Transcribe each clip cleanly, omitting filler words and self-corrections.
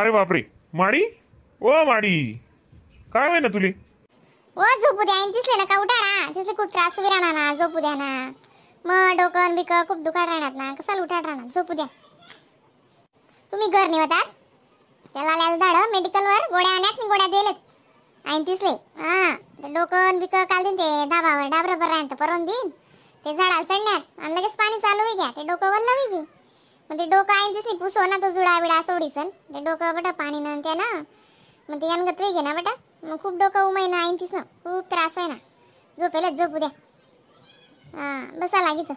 अरे बापरे, माडी ओ माडी, काय होय ना तुले? ओ झोपू द्या, दिसले ना का उठाडा, तिसले खूप त्रास उभी राहणार ना, झोपू द्या ना. मग डोकं बिक खूप दुखाड राहणार ना, कसाला उठाड राहणार, झोपू द्या. तुम्ही घर निवतात त्याला लाल धाड मेडिकलवर गोळ्या आणत आणि गोळ्या दिलेत आणि तिसले. हा डोकं बिक काल दिन ते धाबावर डाबराबर राहणार परवून देईन ते झाडाला चढणार आणि लगेच पाणी चालू होई घ्या, ते डोकं वल्ल होई घे. मग ते डोकं आहे तिसली पुसो ना, तो जुडा बिडा सोडीसन ते डोकं बटा पाणी न त्या ना, मग ते अनगत होई घे ना बेटा, मग खूप डोकं उमाय ना आईन तिसनं खूप त्रास आहे ना. झोपेला झोपू द्या. हा बसा लागित.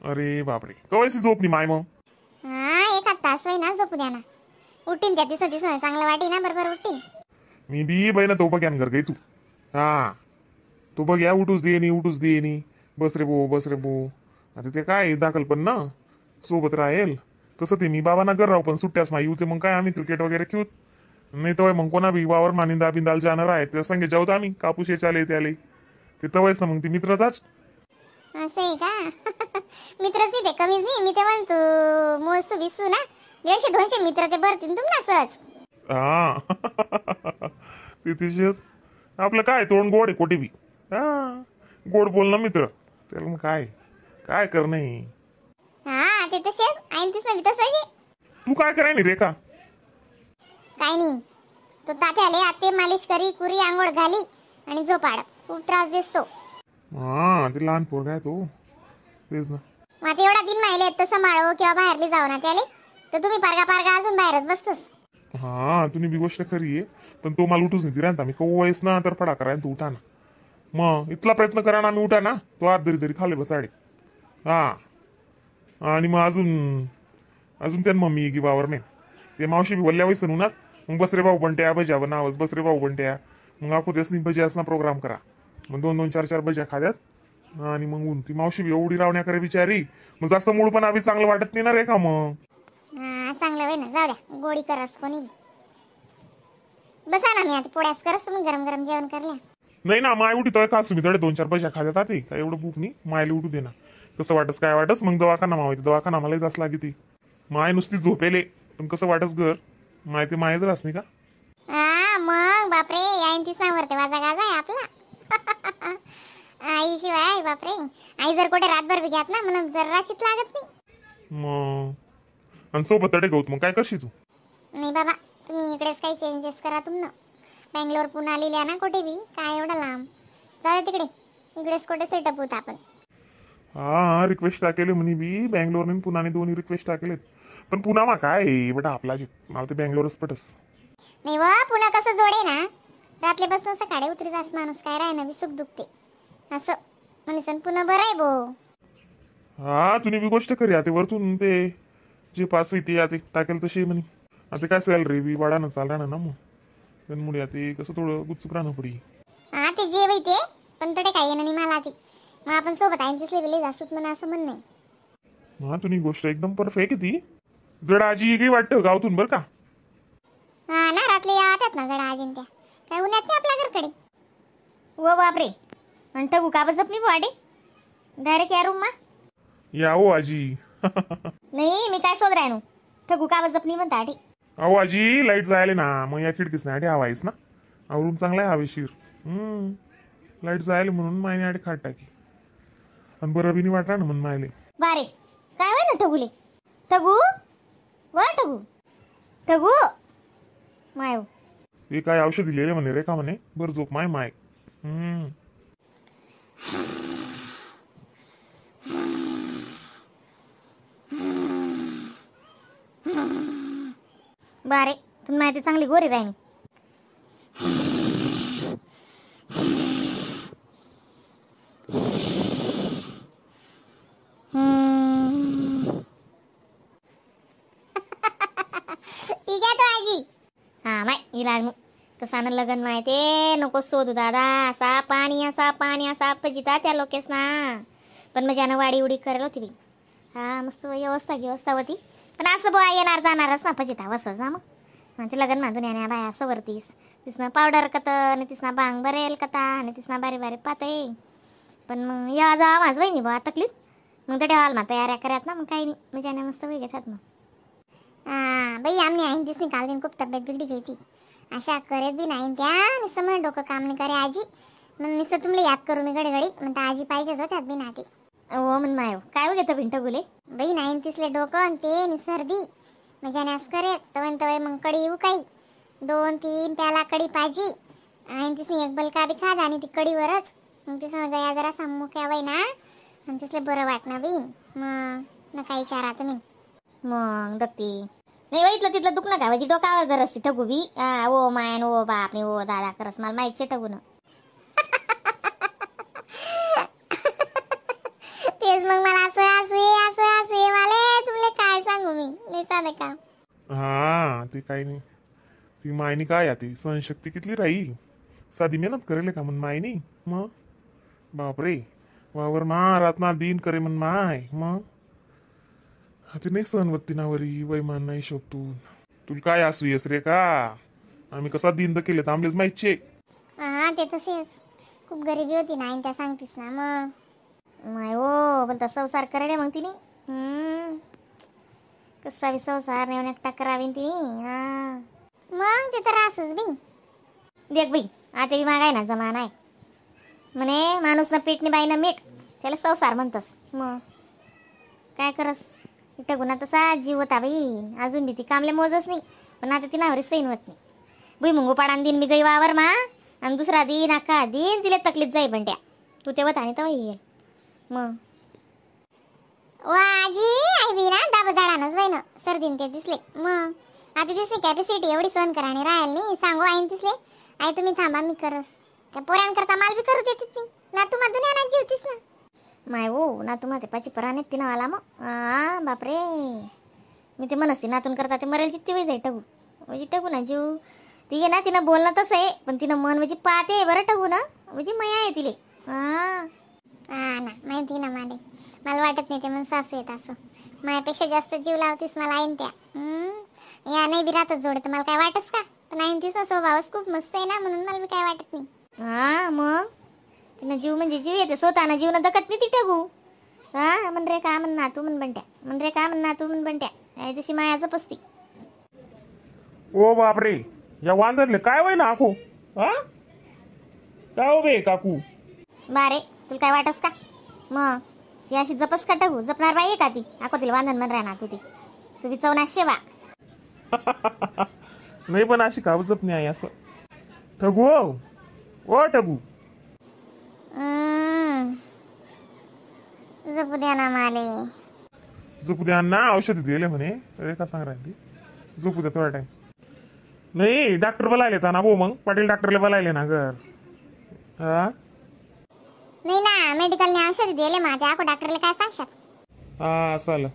अरे बापरे, कवायची झोप नी माय मग? हा एखाद तास होई ना, झोपू द्या ना. उठीन त्या तिसं तिसं चांगलं वाटी ना, बरोबर उठीन. मी बी बाई ना तो बघ्यान घर गई तू. हा तो बघ्या उठूच दे नी, उठूच दे नी, बस रे बो बस रे बो. आता ते काय दाखल पण ना सोबत राहील तसं ते मी बाबांना घर राहू, पण सुट्ट्यास नाही येऊ मग काय आम्ही क्रिकेट वगैरे खेळू नाही तर मग कोणा बी वावर मानिंदा बिंदाल जाणार आहे त्या संगे जाऊत आम्ही कापूस याच्याले त्याले ते तवयच ना मग ती मित्रताच. असं आहे का? मित्रच नाही ते कमीच नाही, मी ते म्हणतो मोसू बिसू ना 150-200 मित्र ते भरतील तुम ना सहज. हा ते तिशीच आपलं काय तोंड गोड आहे कोटी बी. हा गोड बोल ना मित्र, त्याला मग काय काय कर नाही. हा ते तसेच आणि तीच ना मी तसंच. तू काय कराय नाही रेखा? काय नाही, तो तात्याले आते मालिश करी कुरी आंघोळ घाली आणि झोपाड, खूप त्रास दिसतो. हा ते लहान पोरगा आहे तो, तेच ना. मग आता एवढा दिन माहिले तर सांभाळो किंवा बाहेरली जाऊ ना त्याले, तर तुम्ही पारगा पारगा अजून बाहेरच बसतोस. हा तुम्ही बी गोष्ट खरी आहे, पण तो मला उठूच नाही राहता. मी कवयस ना तर फडा करा तू उठा ना, मग इथला प्रयत्न करा ना आम्ही उठा ना, तो आत दरी तरी खाले बसाडे. हा आणि मग अजून अजून त्या मम्मी की वावर नाही ते मावशी बी वल्ल्या वयस ना, मग बसरे भाऊ बंट्या भज्या बनावस, बसरे भाऊ बंट्या, मग आपण त्यासनी भज्यासना प्रोग्राम करा, मग 2-2 4-4 भज्या खाद्यात आणि मग ऊन ती मावशी बी एवढी रावण्या करे बिचारी, मग जास्त मूळ पण आम्ही चांगलं वाटत नाही ना रे का मग. हा चांगलं होय ना, जाऊ द्या गोडी करस कोणी बसा ना, मी आता पोळ्याच करस मग गरम गरम जेवण करल्या. नाही ना माय उठी तर का तुम्ही थोडे 2-4 भज्या खाद्यात ते काय एवढं भूक नाही, मायला उठू दे ना, कसं वाटस काय वाटस. मग दवाखाना मावायचं, दवाखाना मला जास्त लागे ती माय नुसती झोपेले, पण कसं वाटस घर माय ते मायच रास नाही का. हा मग बापरे आईन तीच ना वरते वाजा गाजा आहे आपला. आई शिवाय बापरे, आई जर कुठे रातभर बी घ्यात ना म्हणून जराचीच लागत नाही. मग आणि सोबत तडे गौत मग काय करशील तू? नाही बाबा तुम्ही इकडेच काही चेंजेस करा तुम ना, बँगलोर पुणा लिहिल्या ना कुठे बी काय एवढा लांब जाऊ तिकडे, इकडेच कुठे सेटअप होत आपण. हा रिक्वेस्ट टाकेले म्हणे बी बँगलोर आणि पुण्याने दोन्ही रिक्वेस्ट टाकेलेत, पण पुन्हा मा काय बेटा आपला मला ते बँगलोरच पटस नाही वा. पुन्हा कसं जोडे ना रातले बसून सकाळी उतरी जास माणूस काय राय ना बी सुख दुखते असं म्हणजे पुन्हा बरं आहे भो. हा तुम्ही बी गोष्ट खरी, आता वरतून ते जे पास होती आता टाकेल तशी म्हणे, आता काय सॅलरी बी वाढा ना चालणार ना मग त्यामुळे आता कसं थोडं गुपचूप राहणं पडी. हा ते जे बाई ते पण तडे काय येणं नाही मला ती, मग आपण सोबत आहे तिसले बिले जास्त म्हणा असं म्हण नाही. हा तुम्ही गोष्ट एकदम परफेक्ट आहे ती. जड आजी काही वाटतं गावातून बरं का. हा ना रातले येतात ना जड आजी त्या काय उन्हात नाही आपल्या घरकडे. व बापरे आणि ठगू का बसत नाही वाडे डायरेक्ट या रूम मा या हो आजी. नाही मी काय शोध राहिनो, ठगू का बसत नाही म्हणता आठी. अहो आजी लाईट जायले ना मग या खिडकीच नाही आठी हवायच ना, रूम चांगला आहे हवेशीर. लाईट जायले म्हणून मायने आठी खाट टाकी आणि बरं बी नाही वाटला ना म्हणून मायले. बारे काय होय ना ठगूले, ठगू व ठगू ठगू माय ते काय औषध दिलेले म्हणे रे का म्हणे बरं झोप माय माय. बारे तुम्ही माहिती चांगली गोरी राहिनी. ठीक आहे तो आजी. हा माय इलाज मग कसानं लग्न माहिती नको शोधू दादा, असा पाणी असा पाणी असा फजिता त्या लोकेस ना, पण मजानं वाडी उडी करेल होती बाई. हा मस्त व्यवस्था व्यवस्था होती, पण असं बुवा येणार जाणारच ना फजिता वसं जा मग. मग ते लग्न मांडून येण्या बाया सवरतीस तिसनं पावडर कत आणि तिसना बांग बरेल कता आणि तिसना बारी बारी पातय, पण मग या जा माझं वहिनी बुवा तकलीफ मग ते ठेवाल मा तयाऱ्या करत ना, मग काही नाही मजाने मस्त वेगळे घेतात मग. हा बाई आमनी आईन दिसनी काल दिन खूप तब्येत बिगडी गई थी. अशा करत बी नाही त्या नुसतं म्हणून डोकं काम नाही करे आजी. मग नुसतं तुम्हाला याद करू मी घडी घडी म्हणता आजी पाहिजेच होत्यात बी नाती. हो म्हण माय काय घेतं भिंट गुले? बाई नाही तिसले डोकं आणि ते आणि सर्दी म्हणजे आणि करे तवय तवय मग कडी येऊ काही 2-3 प्याला कडी पाहिजे आणि तिसनी एक बलका बी खाद आणि ती कढीवरच मग तिसं गया जरा सामुख्या वय ना आणि तिसले बरं वाटणार बी मग नका विचारा तुम्ही. मग दत्ती नाही बाई इथलं तिथलं दुखणं का म्हणजे डोकावर जरासी ठगू बी ओ मायन ओ बाप नाही ओ दादा करस मला माहिती ठगू ना. तेच मग मला असं असं असं असं मला तुला काय सांगू मी नाही साधं का. हा ते काही नाही ती मायनी काय ती सहनशक्ती कितली राहील साधी मेहनत करेल का म्हण मायनी. मग बापरे वावर मा रातना दिन करे म्हण माय. मग ते नाही सहन होत तिनावरी वैमान नाही शोभतून. तुला काय असू येस रे का आम्ही कसा दिन तर केले तर आमलेच माहिती. हा ते तसेच खूप गरिबी होती ना त्या सांगतीस ना. मग माय हो पण तसा संसार करे मग तिने कसा बी संसार नेऊन एकटा करावी तिने. हा मग ते तर असंच बी देख बाई आता बी मागाय ना जमाना आहे म्हणे माणूस ना पीठ बाई ना मीठ त्याला संसार म्हणतस. मग काय करस टगुना तसा जीव होता बाई अजून बी ती कामले मोजच नाही पण आता ती नावरी सैन होत नाही. भुईमुंगू पाडान दिन मी गई वावर मा आणि दुसरा दिन अख्खा दिन तिला तकलीफ जाई पण त्या तू तेव्हा आणि तेव्हा येईल. मग वा आजी आई बी ना डाब झाडानच बाई ना सर्दीन ते दिसले. मग आता दिसली कॅपॅसिटी एवढी सहन कराने राहील नाही सांगू आईन दिसले आई तुम्ही थांबा मी करस त्या पोरांकरता माल बी करू देतीस नाही ना तू मग दुनिया जीवतीस ना. माय हो ना तुम्हा ते पाची पराने तिनं आला मग आ बापरे मी ते मनसी नातून करता ते मरेल जित्ती वय जाई टगू म्हणजे टगू ना जीव ती आहे ना तिनं बोलणं तसं आहे पण तिनं मन म्हणजे पाहते बरं टगू ना म्हणजे मया आहे तिले. हा हा ना माहिती ना मला मला वाटत नाही ते म्हणून सासू येत असं माझ्यापेक्षा जास्त जीव लावतीस मला आईन त्या. या नाही बी राहतच जोडे तर मला काय वाटस का पण आईन तिचा स्वभावच खूप मस्त आहे ना म्हणून मला बी काय वाटत नाही. हा मग तिनं जीव म्हणजे जीव येते स्वतःना जीवन दकत नाही ती टगू. हा म्हण रे का म्हण ना तू म्हण बनट्या म्हण रे का म्हण ना तू म्हण बनट्या जशी माया जपसती. ओ बापरे या वांदरले काय वय ना आखो हा काय हो बे काकू बारे तुला काय वाटस का मग ती अशी जपस का टगू जपणार बाई का ती आखो तिला वांधन म्हण राहणार तू ती तू बी चवनाशे बा. नाही पण अशी का जप नाही असं ठगू ओ ठगू जपू द्या ना माले झोपू द्या ना औषध दिले म्हणे रेखा सांग राहिली झोपू द्या थोडा टाइम. नाही डॉक्टर बोलायले ना भाऊ मग पाटील डॉक्टरला बोलायले ना घर. हा नाही ना मेडिकलने औषध दिले माझ्या आखो डॉक्टरला काय सांगशात. हा चालेल.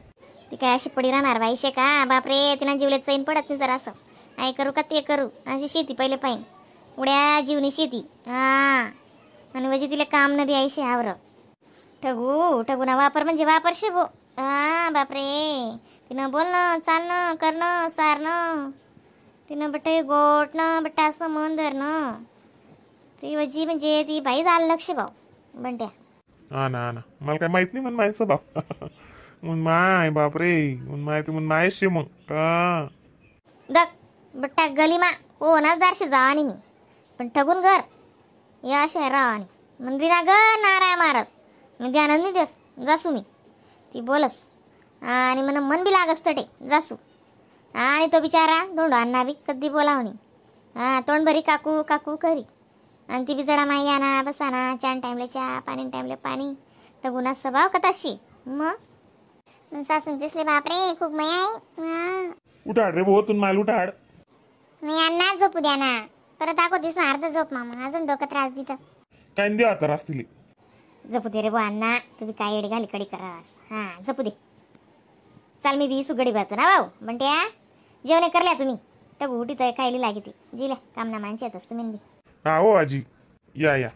ती काय अशी पडी राहणार बाई शे का बापरे तिनं जीवले चैन पडत नाही जरा असं आई करू का ते करू अशी शेती पहिले पाहिजे उड्या जीवनी शेती. हा आणि म्हणजे तिला काम न बी आईशे आवर ठगू ठगू ना वापर म्हणजे वापर शे भो. हा बापरे तिनं बोलणं चालणं करणं सारणं तिनं बट्ट गोटणं बट्टा असं मन धरणं ती वजी म्हणजे ती बाई झालं लक्ष भाऊ बंट्या. हा ना ना मला काय माहित नाही म्हण माय स्वभाव म्हण माय बापरे म्हण माय तू म्हण माय शे मग. हा दक बट्टा गलीमा हो ना दारशे जा आणि मी पण ठगून घर या शहरा मंदिरा ना ग नाराय महाराज मी ध्यान नाही देस जासू मी ती बोलस आणि मन मन बी लागस तटे जासू आणि तो बिचारा दोंडो अण्णा बी कधी बोलावणी हा तोंड भरी काकू काकू करी आणि ती बी जडा माई या ना बसा ना चान टाईमले चहा पाणी टाईमले पाणी ठगुना स्वभाव कताशी. मग सासून दिसले बापरे खूप मया आहे. उठाड रे भाऊ माल उठाड. मी यांना झोपू द्या ना परत आखो दिसणं अर्ध झोप मामा अजून डोकं त्रास देतं. काय द्या आता रास्तीले जपू दे रे बुवा अण्णा तुम्ही काय येडी घाली कडी करास. हा जपू दे चाल मी बी सुगडी भातो ना भाऊ म्हणत्या जेवण करल्या तुम्ही तर उठी तर खायली लागे ती जिल्या कामना माणसे येतच तुम्ही बी. हा हो आजी या या.